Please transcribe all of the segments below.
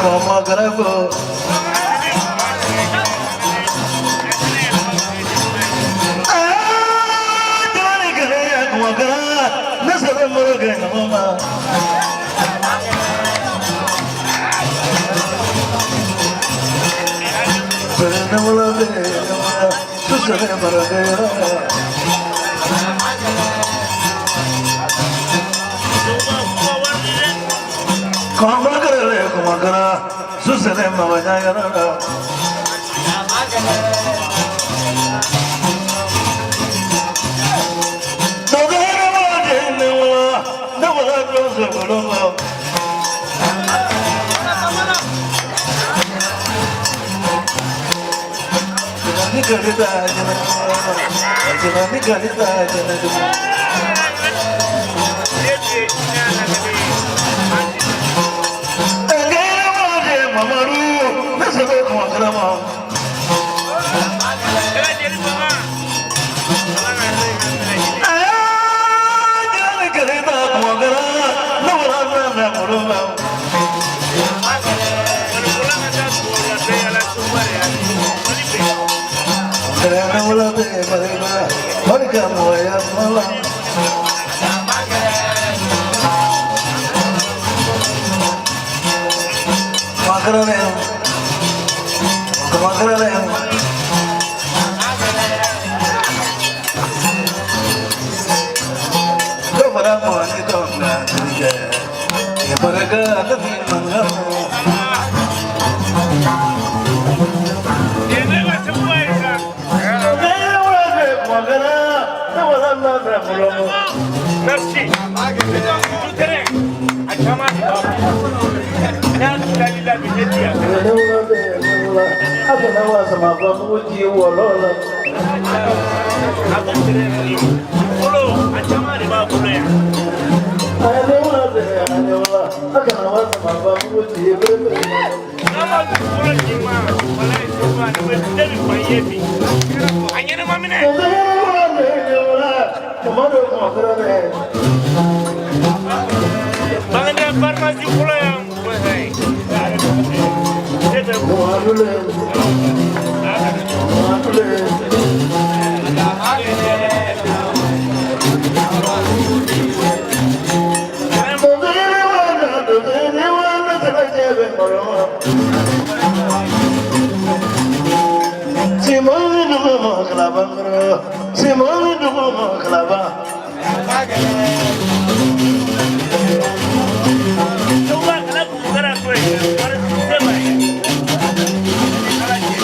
Koma Merci. Tout terrain. A caman de b'a bolo. N'a tilal'i la bi ne ti yan. A ko terrain ni bolo a caman de b'a bolo yan. N'a ma dugukolo d'i ma, walayi Sekuba ne bɛ ne bɛ fa i ye bi. A ɲɛnama minɛ. Bangeda pharmacie fɔlɔ y'an fɛ yen. Ne bɛ Sekuba kana dugukara to yen. Wari seba ye. Ala cɛ.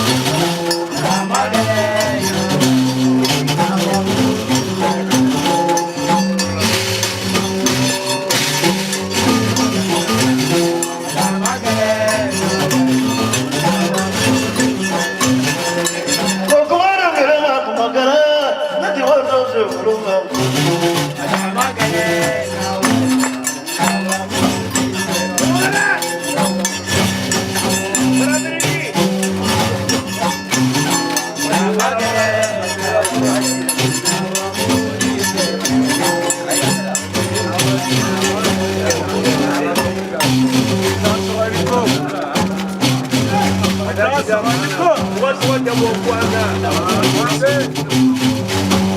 Baradiriki.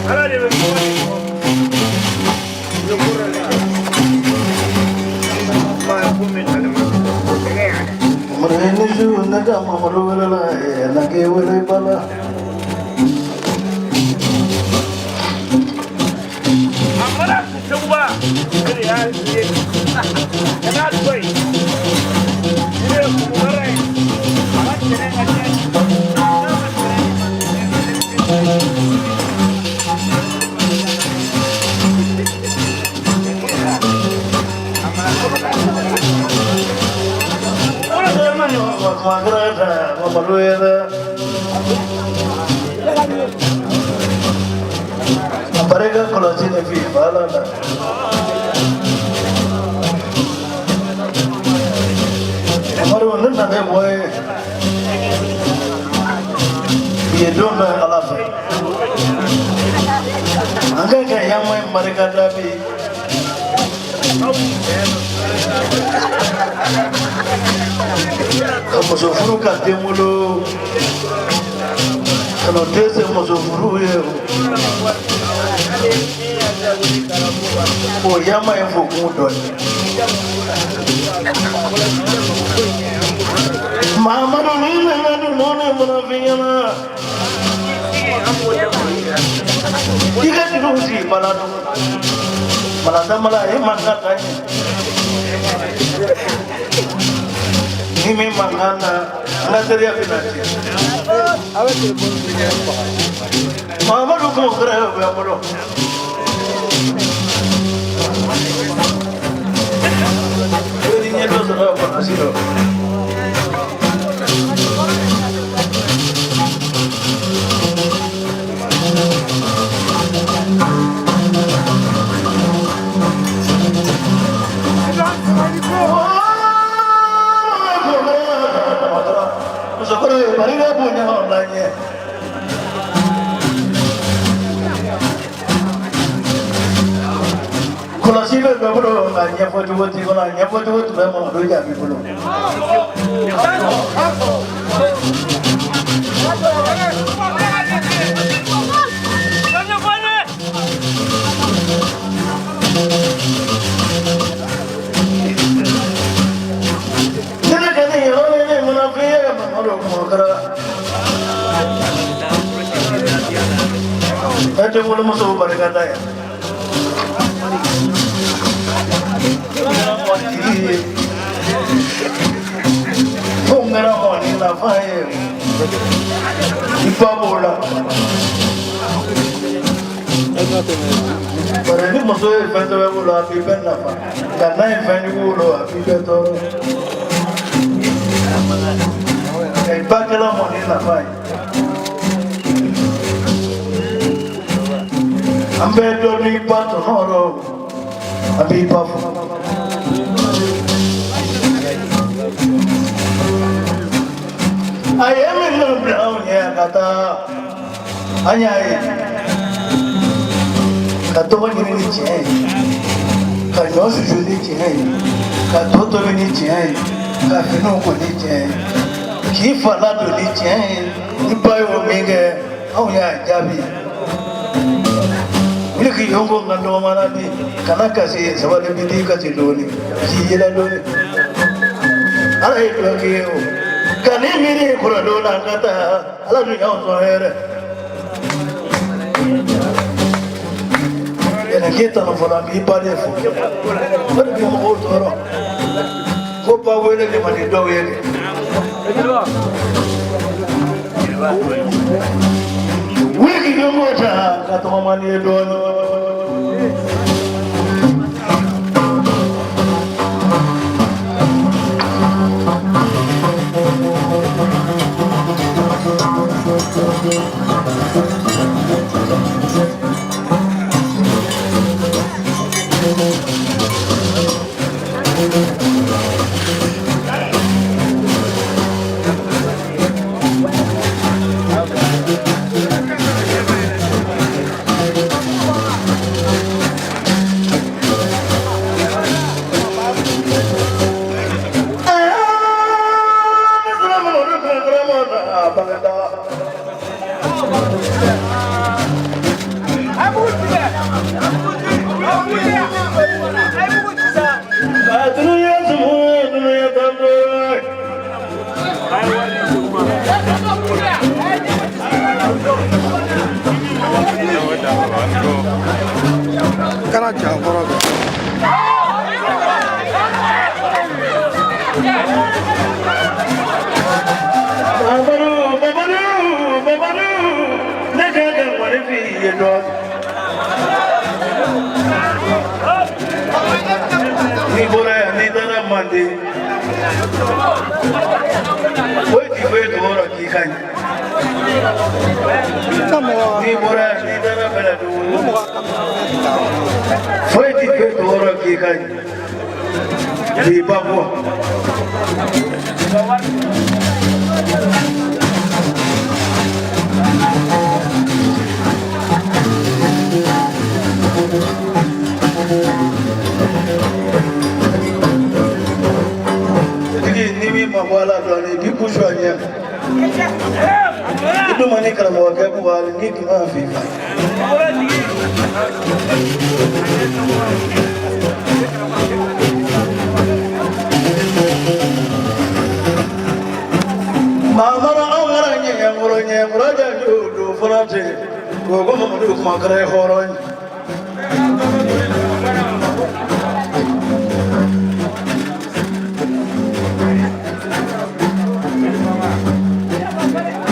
Ala de bɛ mɔgɔ de kɔ. A mana Sekuba ne de y'a ye. Kana to yen. Ne ye kumukara ye. A ka tɛnɛ ka diya. N'a ma tɛnɛ Barika kɔlɔsi ne fi bala la. Amadu ne nana bɔ ye bi ye don dɔ ye Ala fɛ. An ka kɛ yamɔ ye barika da bi. Ka muso furu ka den wolo ka n'o dɛsɛ muso furu ye o yama ye fokun dɔ ye. Mahamadu ni nana dun ne mana f'i ɲɛna i ka juru sigi bala dun bala damala e man kan ka ɲɛ ni min man kan na n ka teriya bɛ na tiɲɛ. Mahamadu ko kɛra bɛ n bolo. Ni ɲɛ dɔ sɔrɔ kɔlɔsi dɔ. Musokɔrɔ ye barika bonya o la ɲɛ. Kɔlɔsi bɛ bɛɛ bolo nka ɲɛfɔcogo t'i kɔnɔ, a ɲɛfɔcogo tun bɛ Mamadu Jaabi bolo. Ne ka nin yɔrɔ ne mana f'i ye Mamadu Kumakara. Ne tɛ wolomuso barika da ye. N kɛra mɔntigi ye. Fo n kɛra mɔni nafa ye. I ba b'o la. Bari ni muso ye fɛn sɛbɛ bolo a b'i bɛɛ nafa. Nka n'a ye fɛn jugu bolo a b'i bɛɛ tɔɔrɔ. Nka i ba kɛla mɔni nafa ye. An bɛɛ dɔ n'i ba tɔnɔ rɔ an b'i ba fo. A ye minnu bila anw ɲɛ ka taa an y'a ye ka tɔgɔ ɲini ni tiɲɛ ye, ka ɲɔ susu ni tiɲɛ ye, ka to tobi ni tiɲɛ ye, ka finiw ko ni tiɲɛ ye, k'i fa ladon ni tiɲɛ ye. Ni ba y'o min kɛ anw y'a jaabi. Wuli k'i yɔnko n ka dɔgɔmana di kana kasi sabali bi t'i kasi dɔɔni k'i yɛlɛ dɔɔni. Ala ye dɔ k'i ye o ka ni miiri kɔrɔ don la ka taa Ala dun y'anw sɔn hɛrɛ. Yɛlɛ k'e tanu fɔlɔ an b'i ba de fo. O de bɛ mɔgɔw tɔɔrɔ. Ko ba wele de man di dɔw ye dɛ. Wuli k'i yɔnko ta ka tɔgɔmani ye dɔɔni. Kana ja kɔrɔ dɛ. Mamadu, Mamadu, Mamadu, ne ka kɛ ŋɔni f'i ye dɔɔnin. N'i bɔra yan n'i taara Manden, foyi t'i foyi tɔgɔ rɔ k'i ka ɲi. Na mɔgɔ N'i bɔra yan n'i taara Bɛlɛdugu, na mɔgɔ ka ta. Foyi t'i foyi tɔgɔ rɔ k'i ka ɲi. K'i ba bɔ. Tigi N'i m'i mabɔ a la dɔɔnin i b'i kun su a ɲɛ ma. I dun ma ni karamɔgɔkɛ bugɔ hali n'i tun b'a f'i fa. Mamadu anw kɛra ɲɛɲɛkɔrɔ ɲɛkɔrɔ janjo don fɔlɔ ten o ko Mamadu kuma kɛra ye hɔrɔn ye.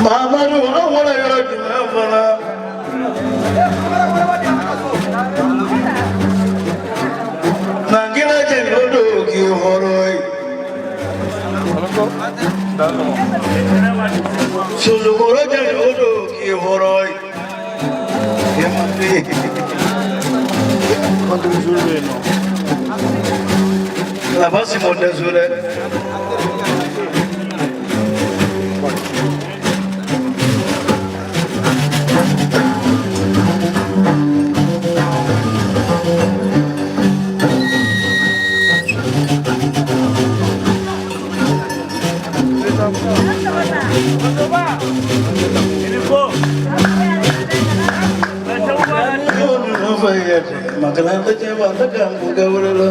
Mamadu anw kɛra yɔrɔ jumɛn fana. Nangila jɛnɛ don k'i hɔrɔn ye. Sosokɔrɔ jɛnɛ don k'i hɔrɔn ye. Laba Simon tɛ so dɛ. Makalanta cɛ b'a ta k'an k'u kɛ wolo la.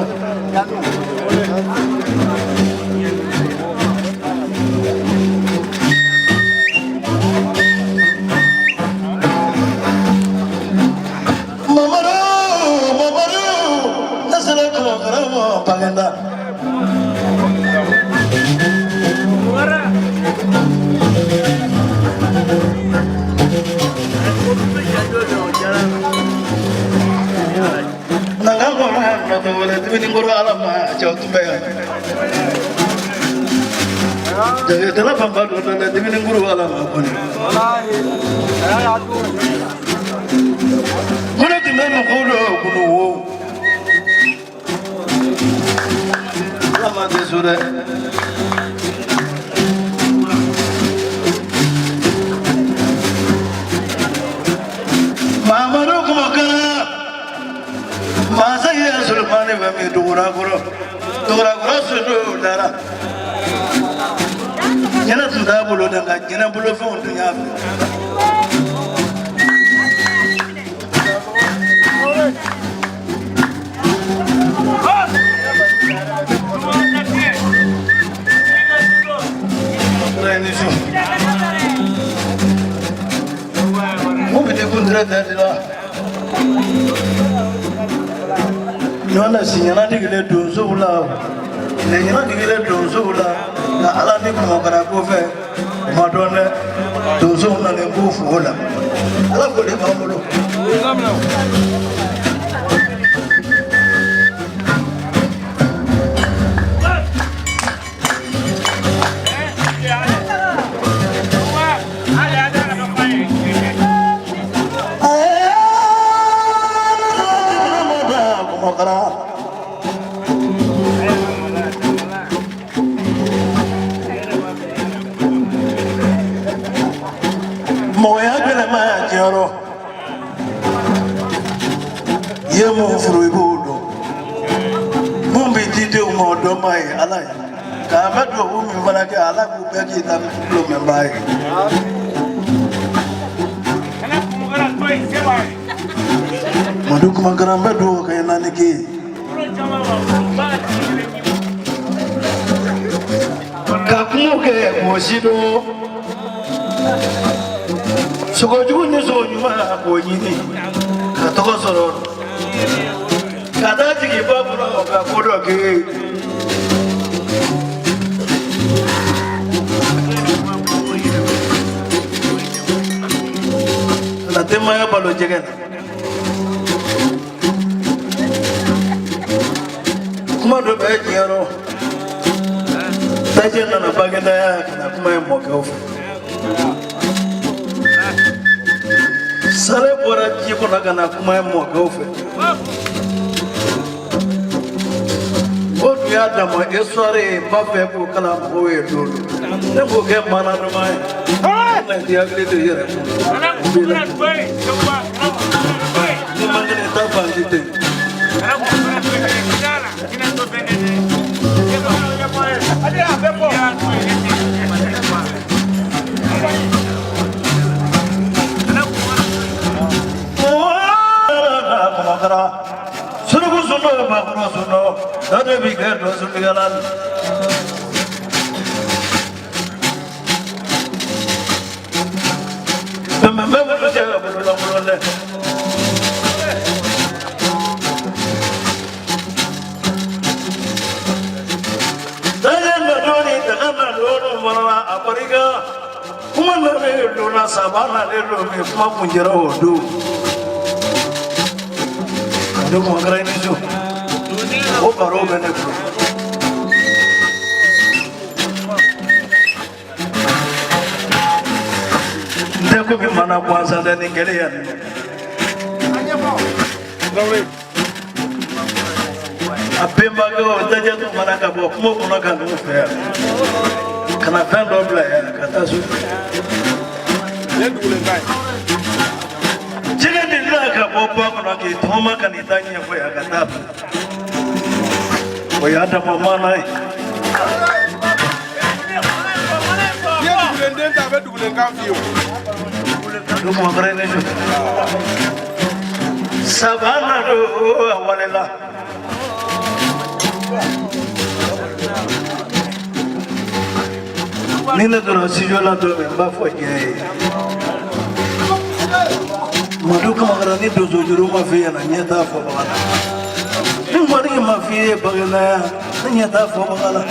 Mamadu Mamadu ne sera kɔnɔkara ma Bagenda. Nanga kɔnɔ nɔtɔ wɛrɛ dumuni kɔrɔ ala ma cɛw tun bɛ yan. Jagetala fanba dɔ dɛ dumuni kɔrɔ ala ma kɔni. Ko ne tun bɛ mɔgɔw dɔw kunun wo. Ala ma tɛ so dɛ. Mamadu kumakan masa ye Solomani fɛ min dugurakɔrɔ dugurakɔrɔ sodo dara ɲɛnɛ tun t'a bolo dɛ nka ɲɛnɛ bolofɛnw tun y'a fɛ. Mun bɛ kun tɛrɛ tɛ de la. Ɲɔgɔn na si ɲɛna digilen donsow la tile ɲɛna digilen donsow la nka ala ni kɔmɔkara ko fɛ o ma dɔn dɛ donsow nalen b'u fo la ala ko de b'an bolo. Kɔmɔkara. Mɔgɔya gɛlɛma jɔyɔrɔ i ye mun furu i b'o dɔn mun bɛ di denw ma o dɔn ma ye ala ye k'a bɛ dubabu min fana kɛ ala k'u bɛɛ k'i ta tulomɛnbaa ye. Madu kumakara n bɛ dugawu kɛ naani k'e ye. Ka kungo kɛ k'o si dɔn sogojugu ni sogo ɲuman k'o ɲini ka tɔgɔ sɔrɔ ka taa jigin ba kɔnɔ ka ko dɔ kɛ. Ka denbaya balo jɛgɛ la. Kuma dɔ bɛ diɲɛ rɔ tajɛ nana Bagenda ka na kuma ye mɔkɛw fɛ. Sale bɔra ji kɔnɔ ka na kuma ye mɔkɛw fɛ. O dun y'a dama histoire ye n b'a fɛ k'o kalan mɔgɔw ye don dɔ. Ne b'o kɛ maana duman ye. Ne t'i hakili to i yɛrɛ la. Ni man kɛnɛ ta fan ti ten. Suruku sundo bakuro sundo dade bi kɛ dɔ sundigala. Bɛnbɛn bɛ bolo cɛ ka bolo lankolon dɛ. Daga na doni daga na doni fana a barika kuma nalen donna saba nalen don min kuma kuncɛra o don. Ne kuma kɛra i ni su o baro bɛ ne bolo. N tɛ ko min mana gansan tɛ nin kɛlen yan nɔ. A bɛnbakɛ o jajɛ tun mana ka bɔ kungo kɔnɔ ka n'u fɛ yan ka na fɛn dɔ bila yan ka taa so. Jɛgɛ delila ka bɔ ba kɔnɔ k'i tɔgɔma ka n'i ta ɲɛfɔ yan ka taa bila. O y'a dama maana ye. N'i ye dugulen den ta, a bɛ dugulen kan f'i ye o. Du kuma kɛra i ni su. Saba na don a walela. Ni ne donna studio la don min n b'a fɔ diɲɛ ye. Madu Kamara ni donso juru ma f'i ɲɛna ɲɛ t'a fɔbaga la. Ni mɔni ma f'i ye Baginda ni ɲɛ t'a fɔbaga la.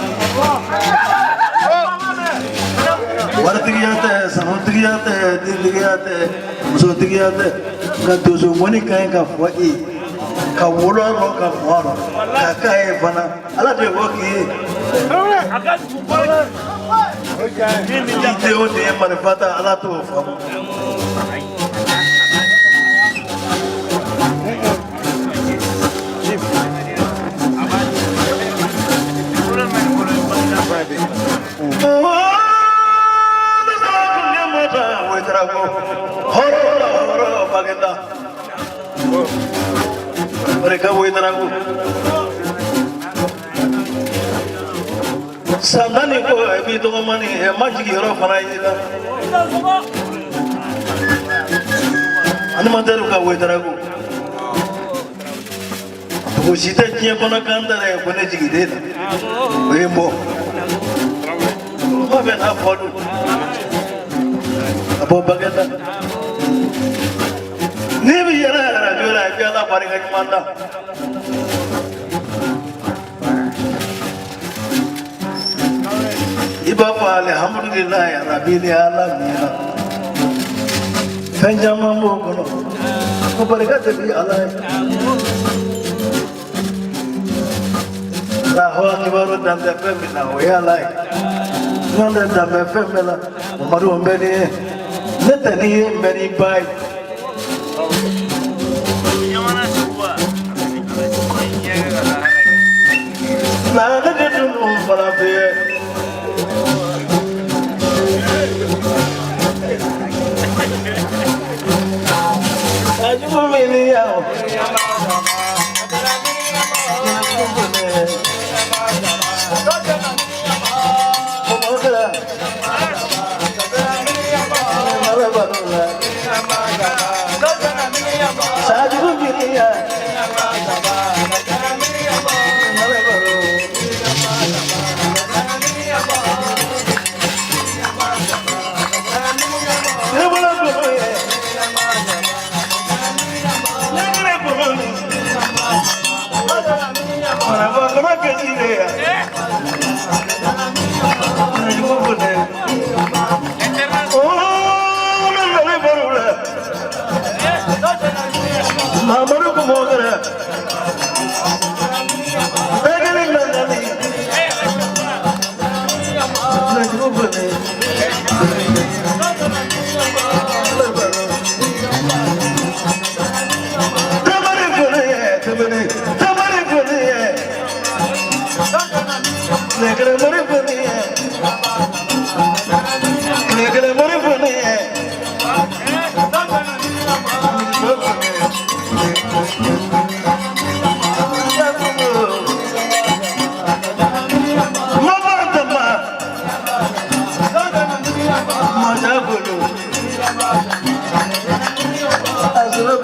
Waritigiya tɛ, sanutigiya tɛ, dentigiya tɛ, musotigiya tɛ. Nka donso mɔni ka ɲi ka fɔ i ye. Ka wolo a rɔ ka mɔ a rɔ. Ka k'a ye fana. Ala de b'o k'i ye. Ni den o den ye marifa ta Ala t'o faamu. San tan ni kɔ i b'i dɔgɔmani ɛ ma jigin yɔrɔ fana y'i la. Animatɛriw ka Ouédraogo. Dugu si tɛ diɲɛ kɔnɔ k'an tɛrɛ ye ko ne jigiden na. O ye n bɔ. Kuma bɛ n'a fɔ dun. A bɔ Baginda. N'i bɛ yɛlɛ arajo la i bɛ Ala barika ɲuman da. I b'a fɔ alihamudulilayi rabili alamina. Fɛn caman b'o kɔnɔ. Ko barika de bi Ala ye. Alahu akibaru dan tɛ fɛn min na o ye Ala ye. N'o tɛ dan bɛ fɛn bɛɛ la Mamadu n bɛ n'i ye. Ne tɛ n'i ye n bɛ n'i ba ye. Na ne de dun fana bɛ ye. Ajugu miniyan o. Sajugu miniyan. Mamadu Kumogara. Masakolo. Asolo.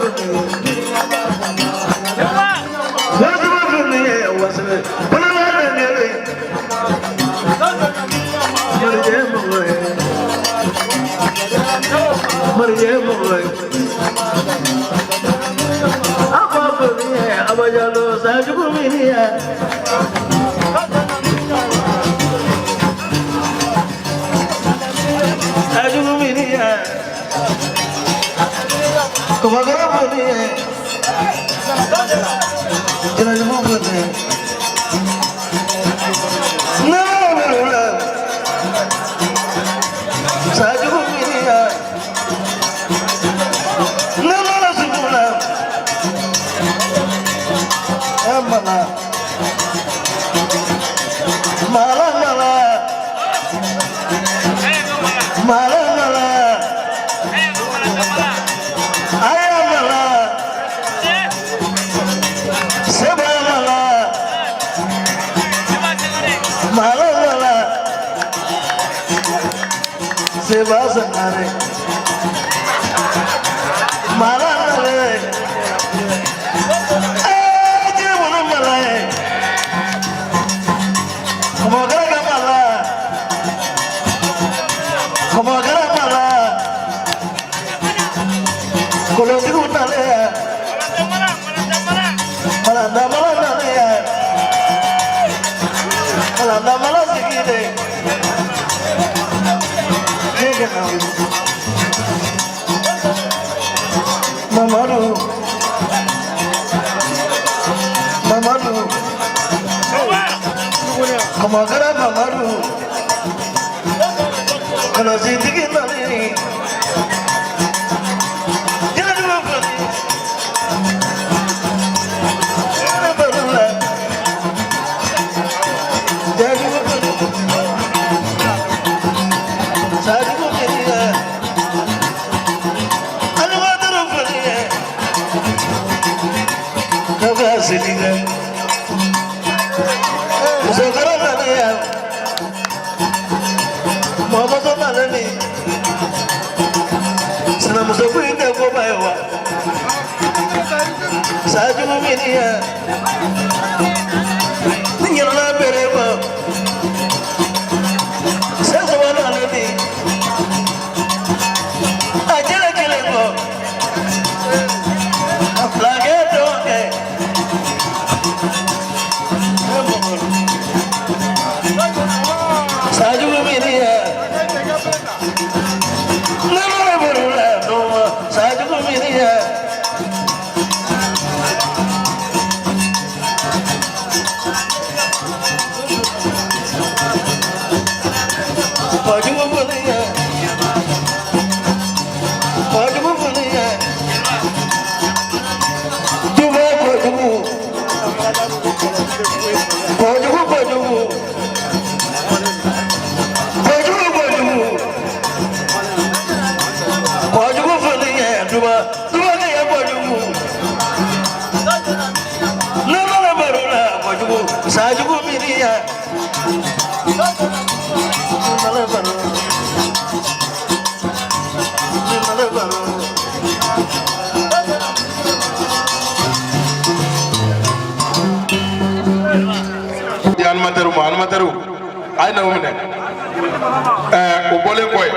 O bɔlen kɔ yen,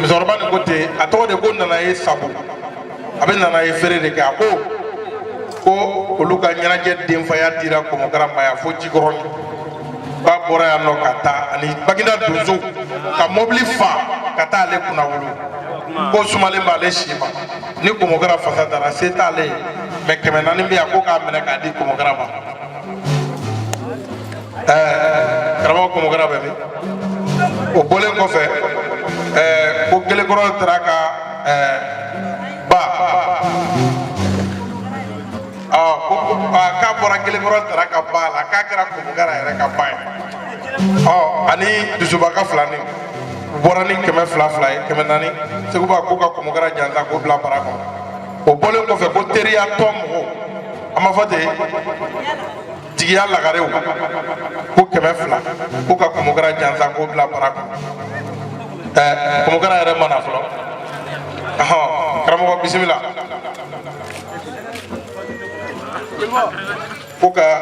musokɔrɔba nin ko ten, a tɔgɔ de ko nana ye sabu a bɛ nana ye feere de kɛ. A ko ko olu ka ɲɛnajɛ denfaya dira kɔmɔkara ma yan fo Jikɔrɔni, k'a bɔra yan nɔ ka taa ani Baginda donsow ka mɔbili fa ka taa ale kunna wolo, ko sumalen b'ale si ma ni kɔmɔkara fasa dara se t'ale ye, mɛ 400 bɛ yan ko k'a minɛ k'a di kɔmɔkara ma. Karamɔgɔ kɔmɔkara bɛ min? O bɔlen kɔfɛ, ko Gelekɔrɔ taara ka ba ko k'a bɔra Gelekɔrɔ taara ka ba la, k'a kɛra kɔmɔkara yɛrɛ ka ba ye. Ani Dusubaka filani u bɔra ni 200 ye, 400 Seguba ko ka kɔmɔkara jansa k'o bila bara kɔnɔ. O bɔlen kɔfɛ, ko teriya tɔn mɔgɔw, a ma fɔ ten, jigiya lagarew ko 200 ko ka kɔmɔkara jansa k'o bila bara kɔnɔ. Kɔmɔkara yɛrɛ ma na fɔlɔ. Ɔhɔn, karamɔgɔ bisimila. Ko ka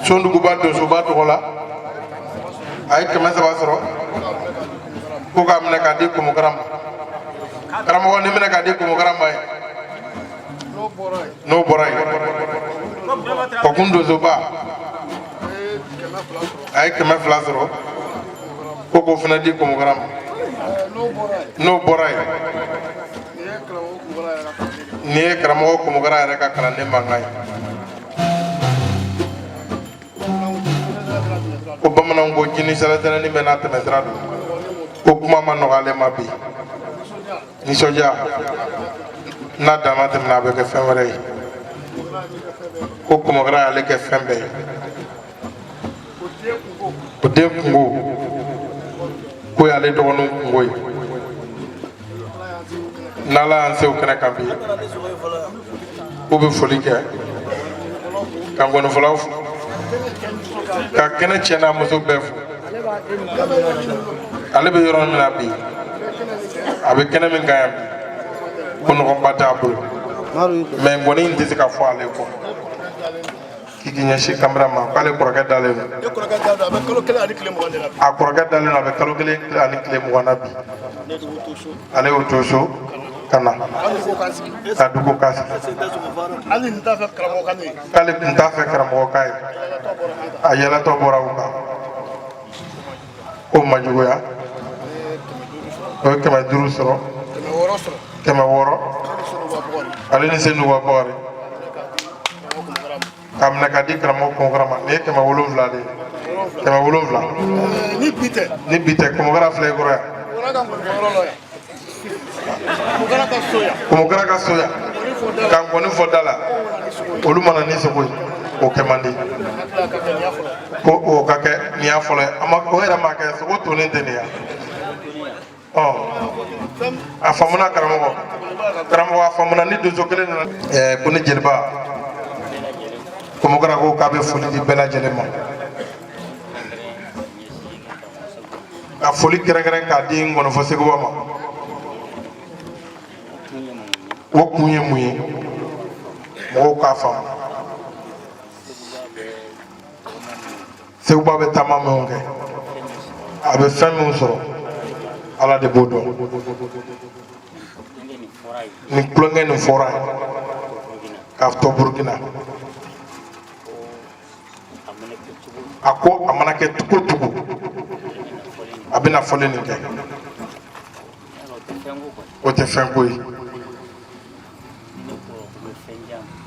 Sonduguba donsoba tɔgɔ la, a ye 300 sɔrɔ, ko k'a minɛ k'a di kɔmɔkara ma. Karamɔgɔ, ni minɛ k'a di kɔmɔkara ma ye. N'o bɔra yen, Kɔkun donsoba, a ye 200 sɔrɔ, ko k'o fana di kɔmɔkara ma. N'o bɔra yen, nin ye karamɔgɔ kɔmɔkara yɛrɛ ka kalanden mankan ye. Ko bamananw ko jini sɛlɛtɛnɛni bɛɛ n'a tɛmɛsira don. Ko kuma ma nɔgɔ ale ma bi. Nisɔndiya n'a dama tɛmɛna, a bɛ kɛ fɛn wɛrɛ ye. Ko kɔmɔkara y'ale kɛ fɛn bɛɛ ye. O den kungo k'o y'ale dɔgɔninw kungo ye. N'Ala y'an se o kɛnɛ kan bi, k'u bɛ foli kɛ ka ngɔnifɔlaw fo, ka kɛnɛ cɛ n'a muso bɛɛ fo. Ale bɛ yɔrɔ min na bi, a bɛ kɛnɛ min kan yan bi, ko nɔgɔnba t'a bolo, mɛ ngɔni in tɛ se ka fɔ ale kɔ. K'i k'i ɲɛsin kamera ma, k'ale kɔrɔkɛ dalen don. A kɔrɔkɛ dalen don, a bɛ kalo 1 ani tile 20 na bi. Ale y'o to so ka na ka dugu k'a sigi. K'ale tun t'a fɛ karamɔgɔ k'a ye. A yɛlɛtɔ bɔra u kan, o ma juguya. O ye 500 sɔrɔ, 600, ale ni Senuba Bakari, k'a minɛ k'a di karamɔgɔ kɔmɔkara ma. Nin ye 700 de ye, 700. Ni bi tɛ. Ni bi tɛ, kɔmɔkara filɛ i kɔrɔ yan. Kɔmɔkara ka so yan, ka ngɔni fɔ da la, olu mana ni sogo ye, o kɛ man di. Ko o ka kɛ nin y'a fɔlɔ ye. A ma, o yɛrɛ ma kɛ sogo tonnen tɛ nin ya. Ɔ, a faamuna karamɔgɔ, karamɔgɔ a faamuna. Ni donso kelen nana, ko ni jeliba kɔmɔkara ko k'a bɛ foli di bɛɛ lajɛlen ma, ka foli kɛrɛnkɛrɛn k'a di ngɔnifɔ Seguba ma. O kun ye mun ye? Mɔgɔw k'a faamu. Seguba bɛ taama minnu kɛ, a bɛ fɛn minnu sɔrɔ, Ala de b'o dɔn. Nin tulonkɛ nin fɔra ye k'a to Burukina, a ko a mana kɛ cogo o cogo, a bɛna fɔli nin kɛ. O tɛ fɛn ko ye.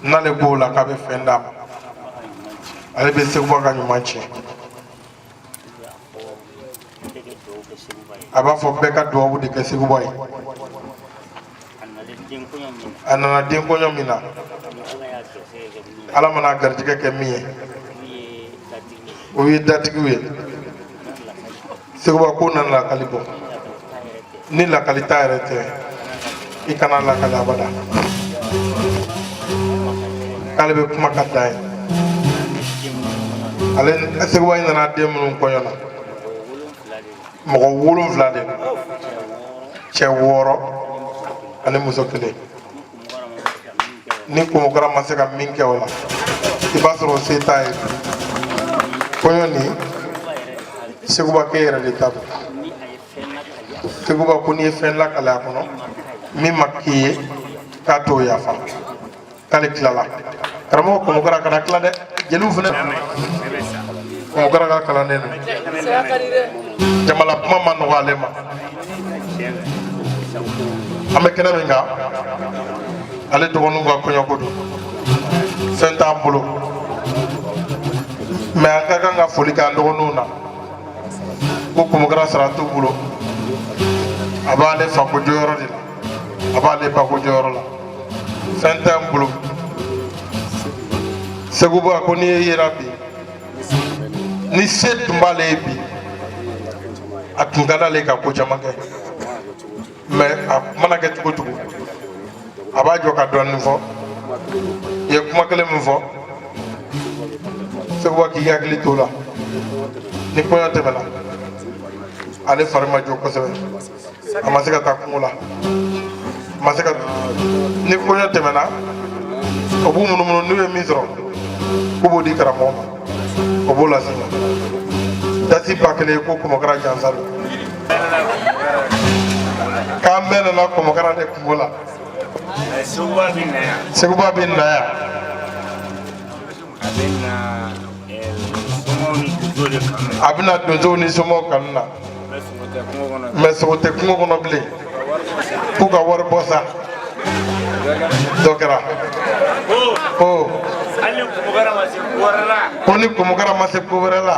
N'ale b'o la k'a bɛ fɛn d'a ma, ale bɛ Seguba ka ɲuman tiɲɛ. A b'a fɔ bɛɛ ka dugawu de kɛ Seguba ye. A nana den kɔɲɔ min na, Ala mana garijɛgɛ kɛ min ye, o ye datigiw ye. Seguba ko nana lakali bɔ. Ni lakali ta yɛrɛ tɛ, i kana lakali abada. K'ale bɛ kuma ka da ye. Ale Seguba in nana den minnu kɔɲɔ na, mɔgɔ 7 de don, cɛ 6 ani muso 1. Ni kɔmɔkara ma se ka min kɛ o la, i b'a sɔrɔ o se t'a ye. Kɔɲɔ nin, Seguba k'e yɛrɛ de ta don. Seguba ko n'i ye fɛn lakale a kɔnɔ min ma k'i ye, k'a t'o yafa. K'ale tilala. Karamɔgɔ kɔmɔkara kana tila dɛ. Jeliw fana, kɔmɔkara ka kalanden don. Jamana kuma ma nɔgɔ ale ma. An bɛ kɛnɛ min kan, ale dɔgɔninw ka kɔɲɔko don, fɛn t'an bolo, mɛ an ka kan ka foli k'an dɔgɔninw na. Ko kɔmɔkara sara t'u bolo, a b'ale fako jɔyɔrɔ de la, a b'ale bako jɔyɔrɔ la, fɛn t'an bolo. Seguba ko n'i ye yera bi, ni se tun b'ale ye bi, a tun ka d'ale ka ko caman kɛ, mɛ a mana kɛ cogo cogo, a b'a jɔ ka dɔɔnin fɔ. I ye kuma kelen min fɔ, Seguba k'i hakili t'o la. Ni kɔɲɔ tɛmɛna, Ale fari ma jɔ kosɛbɛ, a ma se ka taa kungo la, a ma se ka. Ni kɔɲɔ tɛmɛna, o b'u munumunu, n'u ye min sɔrɔ k'u b'o di karamɔgɔ ma, o b'o lase ma. Dasi 1000 ko kɔmɔkara jansa don, k'an bɛɛ nana kɔmɔkara de kungo la. Seguba bɛ na yan. Seguba bɛ na yan. A bɛ na somɔgɔw ni donsow de kanu. A bɛna donsow ni somɔgɔw kanu na. Mais sogo tɛ kungo kɔnɔ. Mais sogo tɛ kungo kɔnɔ bilen, k'u ka wari bɔ sa, dɔ kɛra. Ko ko hali ni kɔmɔkara ma se ko wɛrɛ la. Ko ni kɔmɔkara ma se ko wɛrɛ la.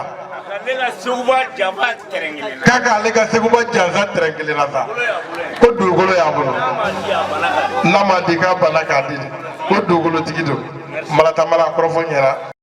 A ka ne ka Seguba janfa tɛrɛn kelen na. K'a k'ale ka Seguba jansa tɛrɛn kelen na sa. Bolo y'a bolo ye. Ko dugukolo y'a bolo. N'a ma di, a bana ka di. N'a ma di, k'a banna k'a di, ko dugukolotigi don. Malatamala kɔrɔfɔ ɲɛna.